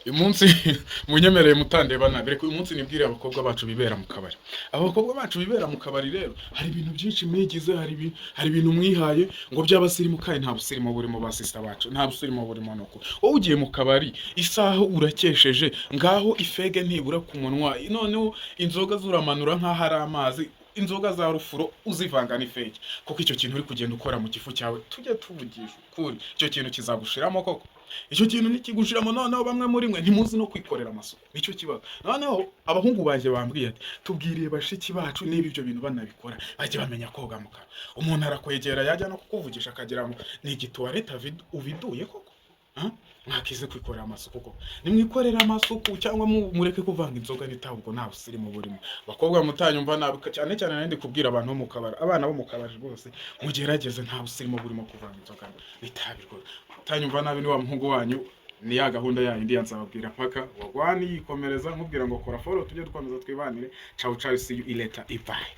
Uyu munsi munyemereye mutandeba nabi, reka uyu munsi nibwire abakobwa bacu bibera mu kabari. Abakobwa bacu bibera mu kabari rero, hari ibintu byinshi mwigize, hari ibintu mwihaye ngo by'abasirimu, kandi nta busirimu burimo, ba sister bacu, nta busirimu burimo. Nuko wowe ugiye mu kabari, isaha urakesheje, ngaho ifege ntibura ku munwa, noneho inzoga zuramanura nk'aho ari amazi, inzoga za rufuro uzivanga n'ifege. Kuko icyo kintu uri kugenda ukora mu gifu cyawe, tujye tuvugisha ukuri, icyo kintu kizagushiramo koko? Icyo kintu nikigushiramo. Noneho bamwe muri mwe ntimuzi no kwikorera amasuku, nicyo kibazo. Noneho abahungu banjye bambwiye ati: "Tubwiriye bashiki bacu niba ibyo bintu banabikora, bajye bamenya koga mu kanwa." Umuntu arakwegera, yajya no kukuvugisha akagira ngo ni igituwarete ubiduye koko. Ah? Mwakize kwikorera amasuku koko? Nimwikorere amasuku cyangwa mureke kuvanga inzoga n'itabi, ubwo nta busirimu burimo. Abakobwa mutanyumva nabi, cyane cyane nari ndi kubwira abantu bo mu kabari, abana bo mu kabari rwose mugerageze, nta busirimu burimo kuvanga inzoga n'itabi rwose. Mutanyumva nabi, ni wa muhungu wanyu, ni ya gahunda yindi ya nzababwira paka wagwani yikomereza, nkubwira ngo kora follow, tujye dukomeza twibanire. Ciao ciao, see you later, bye.